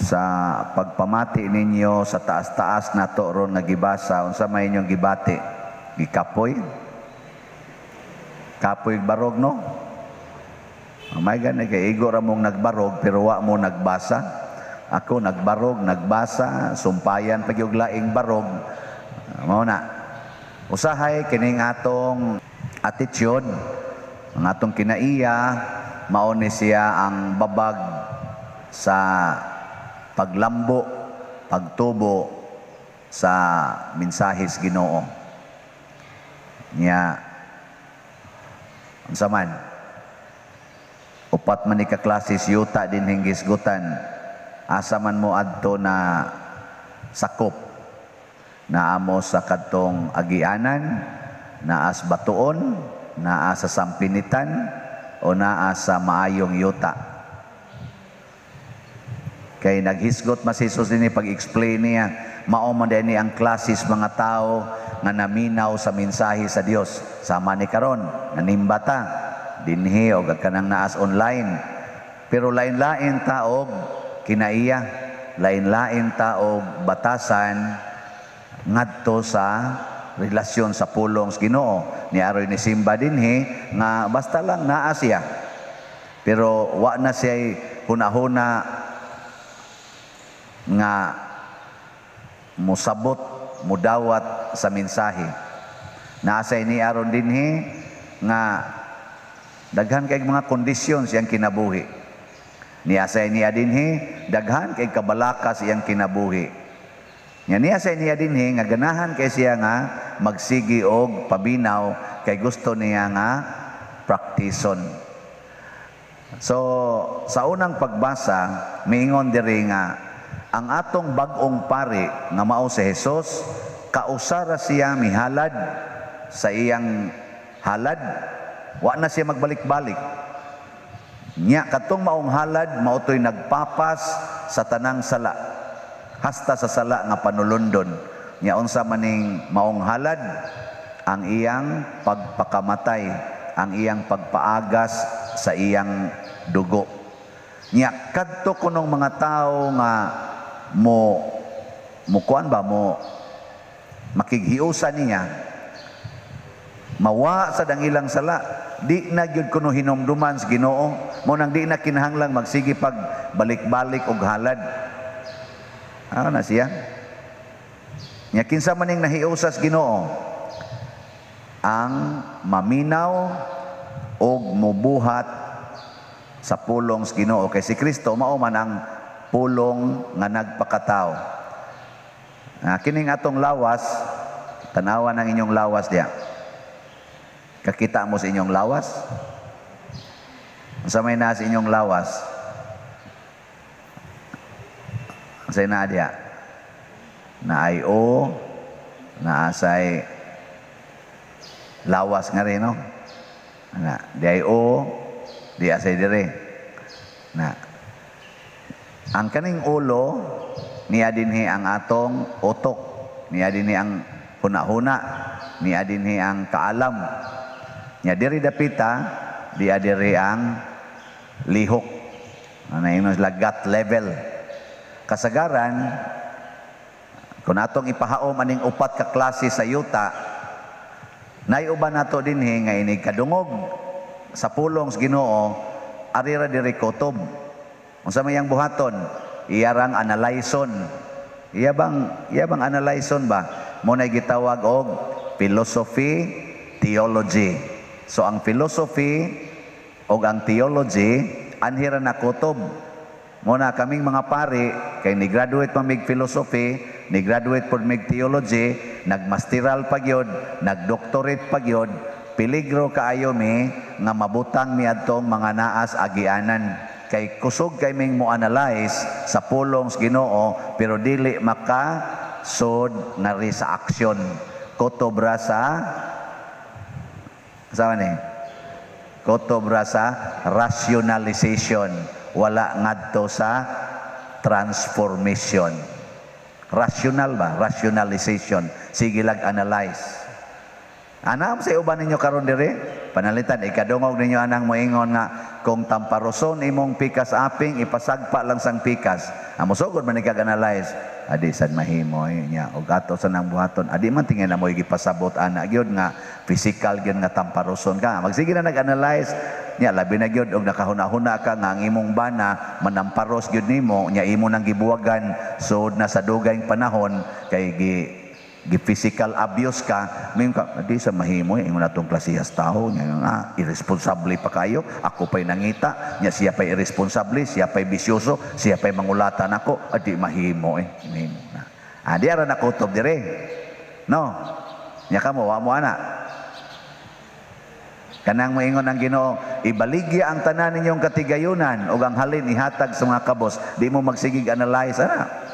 Sa pagpamati ninyo sa taas-taas nato ron nga gibasa, unsa may inyong gibati? Gikapoy? Kapoy barog, no? May gani kay igo ra mong nagbarog pero wa mo nagbasa. Ako nagbarog, nagbasa, sumpayan pa gyud laing barog. Mao na. Usahay kining atong attitude, ang atong kinaiya, mao ni siya ang babag sa paglambo, pagtubo sa mensahes Ginoo. Nya unsa man? Upat man ni ka klases yuta dinhing gihisgutan. Asa man mo adto na sakop? Naa mo sa kadtong agianan, naa sa batuon, naa sa sampinitan, o naa sa maayong yuta? Kay naghisgot man si Jesus dinhi, pag-explain niya, mao man ni ang klases mga tao nga naminaw sa mensahe sa Dios. Sama ni karon, nanimba ta dinhi o kanang naas online. Pero lain-lain ta og kinaiya, lain-lain ta og batasan ngadto sa relasyon sa pulong sa Ginoo. Ni aroy ni simba dinhi nga basta lang naa siya. Pero wa na siya hunahuna nga musabot, mudawat sa mensahe. Naasay ni aron dinhi nga daghan kay mga kondisyon siyang kinabuhi. Niasay niya dinhi daghan kay kabalaka siyang kinabuhi. Nya niya sa niya dinhi nga ganahan kay siya nga magsigi og paminaw kay gusto niya nga praktison. So sa unang pagbasa, miingon diri nga ang atong bag-ong pari nga mao si Jesus, kausara siya mihalad sa iyang halad, wa na siya magbalik-balik. Nya katong maong halad mao toy nagpapas sa tanang sala, hasta sa sala nga panulundon. Nya unsa maning maong halad? Ang iyang pagpakamatay, ang iyang pagpaagas sa iyang dugo. Nya kadto kunong mga tawo nga mo mukuan ba mo makighiusa niya, mawa sa dang ilang sala, di na gyud kuno hinumduman sa Ginoo. Mo nang di na kinahanglang magsige pag balik-balik og halad. Ano na siya? Nya kinsa man ning nahiusa sa Ginoo? Ang maminaw og mubuhat sa pulong sa Ginoo, kay si Kristo mao man ang pulong nga nagpakatao. Kining atong lawas, tanawa ng inyong lawas diya. Kakita mo sa inyong lawas? Unsa may naa sa inyong lawas? Unsa naa diya? Naay o, naasay lawas nga rin, no? Na, di ay o, di asay dire. Na, ang kaning ulo, niya dinhi ang atong utok, niya dinhi ang hunahuna, niya dinhi ang kaalam. Niya diri dapita, diya diri ang lihok. Ano yun sila, gut level. Kasagaran, kung atong ipahaom aning upat ka klase sa yuta, naiuban nato dinhi nga inig kadungog sa pulong sa Ginoo, arira diri kutob. Unsa may iyang buhaton? Iyarang analyson. Iya bang analyson ba? Mo nay gitawag og philosophy, theology. So ang philosophy og ang theology anhira na kutob. Mo na kaming mga pari kay ni graduate pa mig philosophy, ni graduate pod mig theology, nagmasteral pa gyud, nagdoctorate pa gyud, peligro kaayo mi nga mabutang mi adtong mga naas agianan. Kay kusog kay ming mo analyze sa pulong sa Ginoo pero dili maka sud ngari sa aksyon. Kutob ra sa sa ni? Kutob ra sa rationalization, wala ngadto sa transformation. Rational ba? Rationalization. Sige lag analyze. Ana sa uban ninyo karon dire, panalitan ikadungog ninyo anang moingon nga kung tamparoson imong pikas aping, ipasagpa lang sang pikas. Amo sugod man ikag analyze, adi sad mahimo eh, nya og ato sa nang buhaton. Adi man tingin na mo gipasabot ana gyud nga physical gyud nga tamparoson ka. Magsige na nag-analyze nya, labi na gyud og nakahuna-huna ka nga ang imong bana manamparos gyud nimo, nya imo nang gibuwagan sud na sa dugayng panahon kay gi physical abuse ka, may ka di sa mahimo eh, ingon atong klasehas tao nya nga irresponsable pa kayo, ako pay nangita nya, siya pay irresponsable, siya pay bisyoso, siya pay mangulatan ako, adi mahimo eh, mahimo na. Ah, di ara na kutob dire, no? Nya kamo wa mo ana kanang moingon ang Ginoo, ibaligya ang tanan ninyong katigayunan ug ang halin ihatag sa mga kabos, di mo magsigig analyze ana.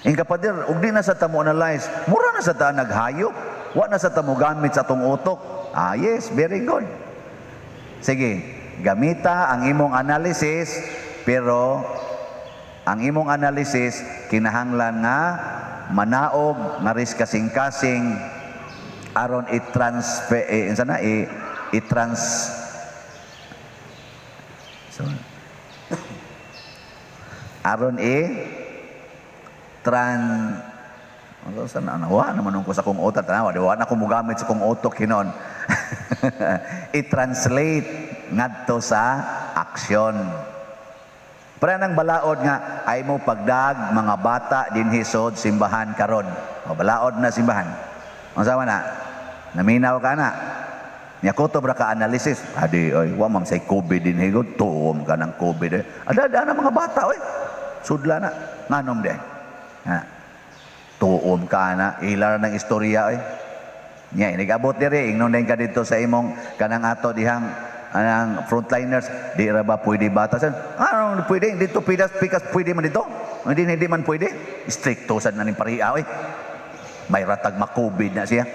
Ing kapader, ug di na sa tamo analyze, mura na sa ta naghayop, wa na sa tamo gamit sa atong utok. Ah, yes, very good. Sige, gamita ang imong analysis, pero ang imong analysis kinahanglan nga manaog nga ris kasing-kasing aron i-transfer eh, sana i i-trans so, aron i tran ano sa na wa naman ko sa kong utak, tanawa di wa na ko mogamit sa kong utok hinon, i-translate ngadto sa aksyon. Para nang balaod nga ay mo pagdag mga bata dinhi sod simbahan karon. O balaod na simbahan. Unsa man na? Naminaw ka na. Nya kutob ra ka analysis. Adi oy, wa man say COVID dinhi gud, tuom ka ng COVID eh. Ada na mga bata oy. Sudla na. Nganom di. Ha. Tuom ka na, ila na ng istorya oy. Nya inigabot diri, ingnon din ka dito sa imong kanang ato dihang anang frontliners, di ra ba pwede bata san? Ano pwede dito pidas pikas pwede man dito? Hindi hindi man pwede. Stricto sad na ning pariha oy. May ratag ma-COVID na siya.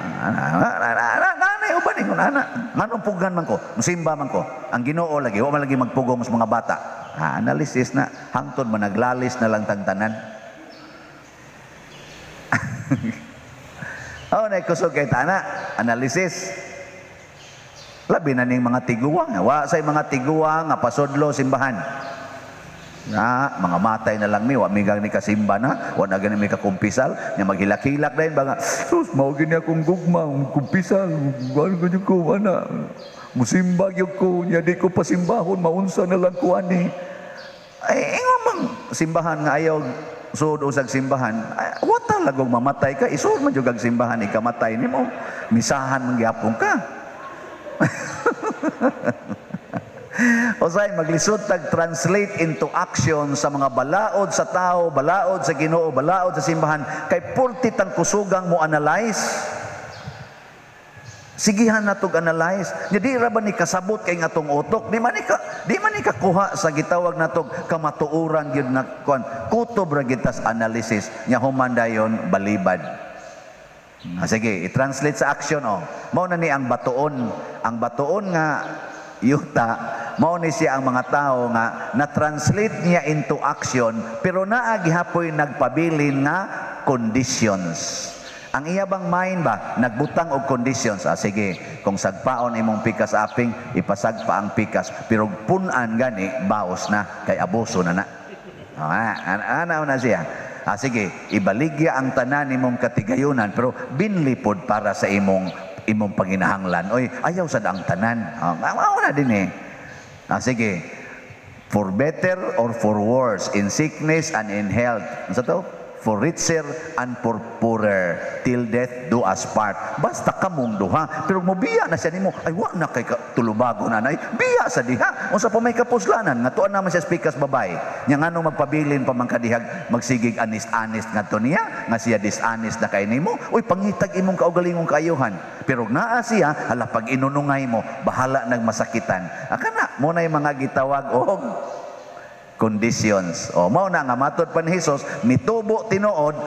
Ana uban ingon ana. Nganong pugan man ko, musimba man ko. Ang Ginoo lagi wa man lagi magpugong sa mga bata. Ha, analysis na hangtod man naglalis na lang tangtanan. Oh, na kusog kay tana, analysis. Labi na ning mga tiguang. Wa say mga tiguang nga pasudlo simbahan. Na mga matay na lang mi, wa mi ni kasimba na, wa na gani mi kakumpisal, nya maghilak-hilak dayon ba nga, sus mao gini akong gugma, kumpisal, ano ganyan ko ana. Musimba gyud ko, nya di ko pasimbahon, maunsa na lang ko ani. Ay, ingon mang simbahan nga ayaw suod usag simbahan, wa talagog mamatay ka, isuod man jud ang simbahan, ikamatay nimo, misahan man gyapon ka. Osay maglisod tag translate into action sa mga balaod sa tao, balaod sa Ginoo, balaod sa simbahan, kay pulti tang kusugang mo analyze. Sigihan na tog analyze. Nya di ra ba ni kasabot kay ngatong utok? Di man ni kakuha sa gitawag natog kamatuoran gyud nga kuan. Kutob ra gyud tas analysis. Nya human dayon balibad. Ah, sige, i-translate sa action oh. Mao na ni ang batuon. Ang batuon nga yuta, mao ni siya ang mga tao nga na-translate niya into action pero naa gihapoy nagpabilin nga conditions. Ang iya bang mind ba nagbutang og conditions? Ah, sige, kung sagpaon imong pikas aping, ipasagpa ang pikas, pero pun-an gani baos na kay abuso na na. Ah, ana na siya. Ah, sige, ibaligya ang tanan nimong katigayunan pero binlipod para sa imong imong panginahanglan. Oy, ayaw sad ang tanan. Ah, mao na din eh. Ah, sige. For better or for worse, in sickness and in health. Ano sa to? For richer and for poorer, till death do us part. Basta kamong duha. Pero mobiya na siya nimo, ay wa na kay tulubago na nay. Biya sa diha. Unsa pa may kapuslanan, ngatuan naman siya speakers babay. Nya ngano magpabilin pa man kadihag magsigig anis-anis ngadto niya, nga siya dishonest na kay nimo. Uy, pangitag imong kaugalingong kaayuhan. Pero naa siya, hala pag inunungay mo, bahala nagmasakitan. Akana mo na yung mga gitawag og conditions. O mao na nga matod pa ni Jesus, mitubo tinuod,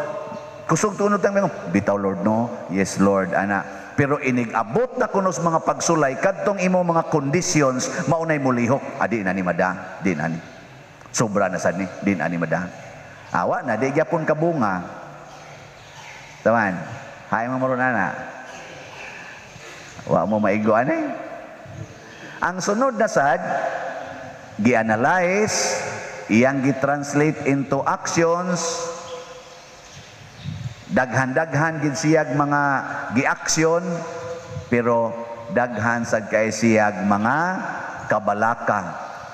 kusog tunod tang mingon, bitaw Lord no, yes Lord ana. Pero inig-abot na kuno sa mga pagsulay kadtong imo mga conditions, maunay molihok, adi na ni mada, di na ni. Sobra na sad ni, di na ni mada. Awa na di gyapon kabunga. Taman. Hay mo maron ana. Wa mo maigo ani. Ang sunod na sad, gi-analyze, iyang gi-translate into actions. Daghan-daghan gid siyag mga gi-action, pero daghan sad kay siyag mga kabalaka,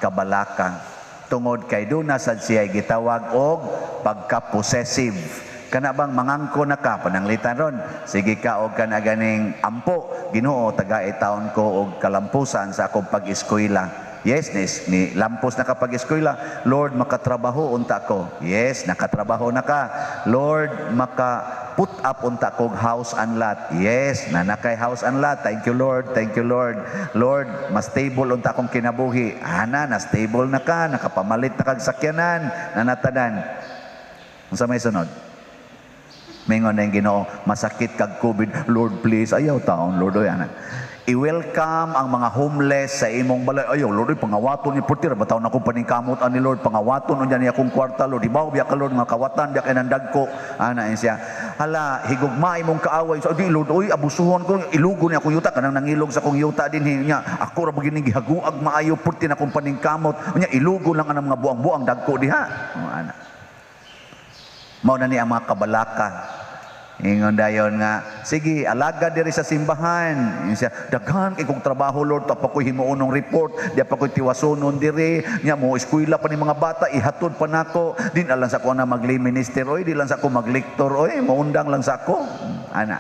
kabalaka. Tungod kay duna sad siya gitawag og pagka-possessive. Kana bang mangangko na ka, pananglitan ron, sige ka og kana ganing ampo, "Ginoo, tagai taon ko og kalampusan sa akong pag-eskwela." Yes, ni lampos na ka pag-eskwela. "Lord, makatrabaho unta ko." Yes, nakatrabaho na ka. "Lord, maka put up unta kog house and lot." Yes, nanakay house and lot. Thank you, Lord. Thank you, Lord. "Lord, mas stable unta akong kinabuhi." Ana, na stable na ka, nakapamalit na kag sakyanan, nanatanan. Unsa may sunod? Mingon na yung Ginoo, masakit kag COVID. "Lord, please, ayaw taon, Lord, oy, ana." I-welcome ang mga homeless sa imong balay. "Ayaw, Lord, oy, pangawaton ni portira. Bataw na akong paningkamot ani, Lord. Pangawaton unya ni akong kwarta, Lord. Ibaw biya ka, Lord, nga kawatan biya kay nandagko." Ana siya. Hala, higugma imong kaaway. So, "Di, Lord, oy, abusuhon ko. Ilugo ni akong yuta. Kanang nangilog sa akong yuta din. Nya, ako ra ba gihaguag maayo porti na akong paningkamot. Unya, ilugo lang ang mga buang-buang dagko diha." Oh, ana. Mao na ni ang mga kabalaka. Ingon dayon nga, "Sige, alaga diri sa simbahan." Ingon siya, "Daghan kay kong trabaho, Lord, pa ko'y himuon report, di pa ko'y tiwasonon diri, nya mo eskwela pa ni mga bata, ihatod pa nako. Din alang sa ko na magli minister oy, di lang sa ko magliktor oy, maundang lang sa ako." Ana.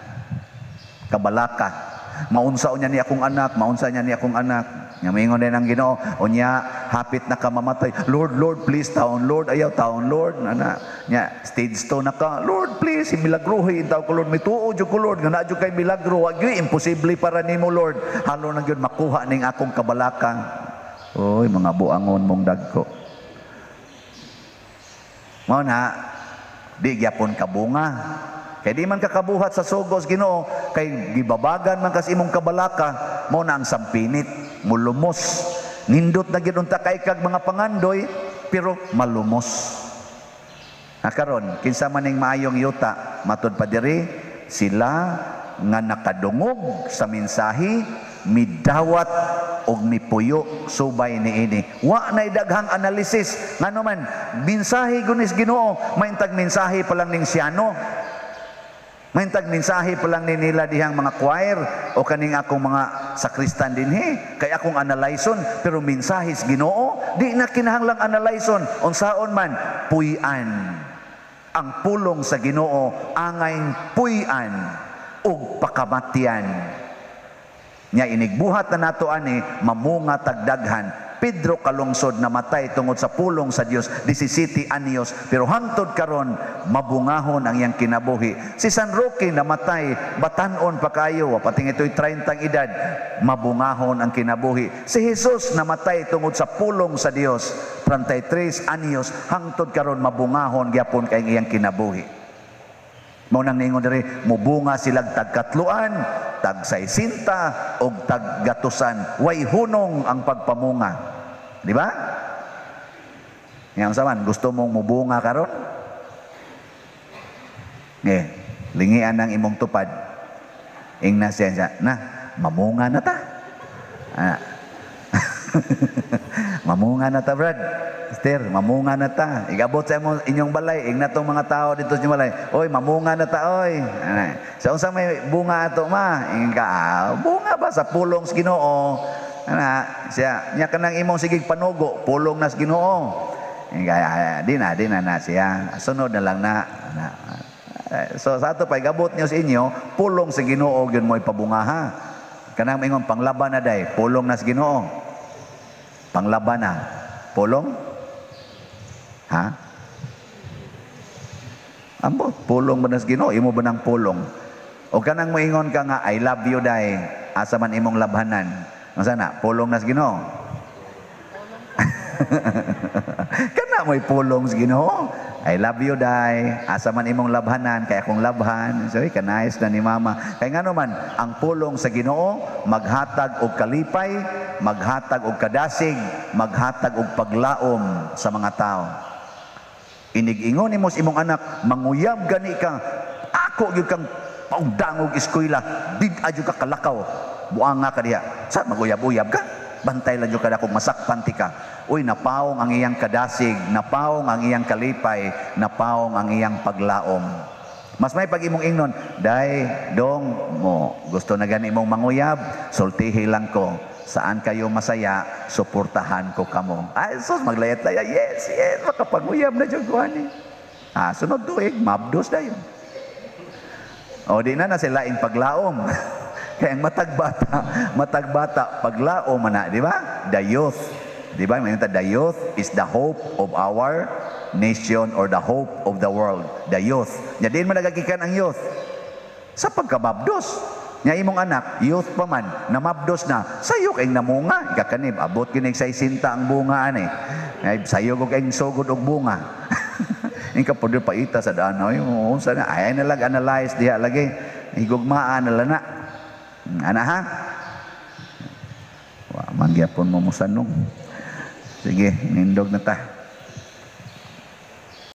Kabalaka. Maunsa unya ni akong anak, maunsa niya ni akong anak. Nga moingon din ang Ginoo, "Unya hapit na ka mamatay." "Lord, Lord, please taon, Lord, ayaw taon, Lord." Ana, nya stage 2 na ka. "Lord, please, milagruhi taw ko, Lord, mituo jud ko, Lord, nga naa jud kay milagro, wa gyud imposible para nimo, Lord. Halo na gyud makuha ning akong kabalaka." Oy, mga buangon mong dagko. Mao na di gyapon kabunga. Kay di man kakabuhat sa sugos Ginoo kay gibabagan man kas imong kabalaka, mao na ang sampinit, mulumos. Nindot na gyud unta kay kag mga pangandoy pero malumos. Na karon, kinsa man ning maayong yuta, matud pa diri sila nga nakadungog sa mensahe, midawat og mipuyo subay niini. Wa nay daghang analysis ngano man mensahe gunis Ginoo, maintag mensahe pa lang ning siyano. Maintag mensahe pa lang ni nila dihang mga choir o kaning akong mga sakristan dinhi kay akong analyson, pero mensahe sa Ginoo di na kinahanglang analyson. Unsaon man puy-an ang pulong sa Ginoo, angay puy-an ug pakamatyan. Nya inigbuhat na nato ani, mamunga tagdaghan. Pedro kalungsod namatay tungod sa pulong sa Dios, 17 anyos, pero hangtod karon mabungahon ang iyang kinabuhi. Si San Roque namatay batan-on pa kayo, pating ito'y 30 edad, mabungahon ang kinabuhi. Si Jesus namatay tungod sa pulong sa Dios, 33 anyos, hangtod karon mabungahon gyapon kay iyang kinabuhi. Mao nang niingon diri, mubunga silag tagkatluan, tag 60 og taggatusan. Way hunong ang pagpamunga. Di ba? Ngayon saman, gusto mong mubunga karon? Eh, lingian ang imong tupad. Ingna siya, "Na, mamunga na ta. Ah. Mamunga na ta, Brad. Esther, mamunga na ta. Igabot sa inyong balay, ingna tong mga tao dito sa inyong balay. Oy, mamunga na ta, oy." Ana. Sa unsa may bunga ato, ma? Ingon ka, "Ah, bunga ba sa pulong sa Ginoo?" Ana, siya, nya kanang imong sigig panugo, pulong na sa Ginoo. Ingon ka, "Ah, di na na siya. Sunod na lang na." Ana. So sa ato pa igabot niyo sa inyo, pulong sa Ginoo gyud mo ipabunga ha. Kanang ingon panglaban na day, pulong na sa Ginoo. Panglaban na. Pulong? Ha? Ambot, pulong ba na sa Ginoo? Imo ba ng pulong? O kanang moingon ka nga, "I love you day," asa man imong labhanan? Masa na? Pulong na sa Ginoo. Kana mo'y pulong sa Ginoo. "I love you day, asa man imong labhanan, kay akong labhan." So, kanais na ni mama. Kay ngano man, ang pulong sa Ginoo maghatag og kalipay, maghatag og kadasig, maghatag og paglaom sa mga tao. Inig-ingon nimo sa imong anak, "Manguyab gani ka, ako gyud kang Paugdangog eskwela, big-a jud ka kalakaw. Buanga ka diha. Sa maguyab-uyab ka? Bantay lang jud ka kung masakpan ti ka. Uy, napaong ang iyang kadasig, napaong ang iyang kalipay, napaong ang iyang paglaom. Mas may pag imong ingnon, "Day, dong, mo, gusto na gani imong manguyab, sultihi lang ko. Saan kayo masaya, suportahan ko kamo." Ay, sus, maglayat-layat. Yes, makapanguyab na jud ko ani." Ah, sunod tuig, mabdos dayon. O di na na sila ing paglaom. Kaya ang matag bata, paglaom man na, di ba? The youth. Di ba? May the youth is the hope of our nation or the hope of the world. The youth. Nya diin man nagagikan ang youth? Sa pagkababdos. Nya imong anak, youth pa man, namabdos na, sayo kay namunga, ikakanib, abot kinig sa isinta ang bunga ani. Ay, sayo ko kay sugod og bunga. Ingka po paita sa daan, ay, unsa na, ay na lang analyze diha lagi. Higugmaan na lang na. Ana ha? Wa man gyapon mo musanong. Sige, nindog na ta.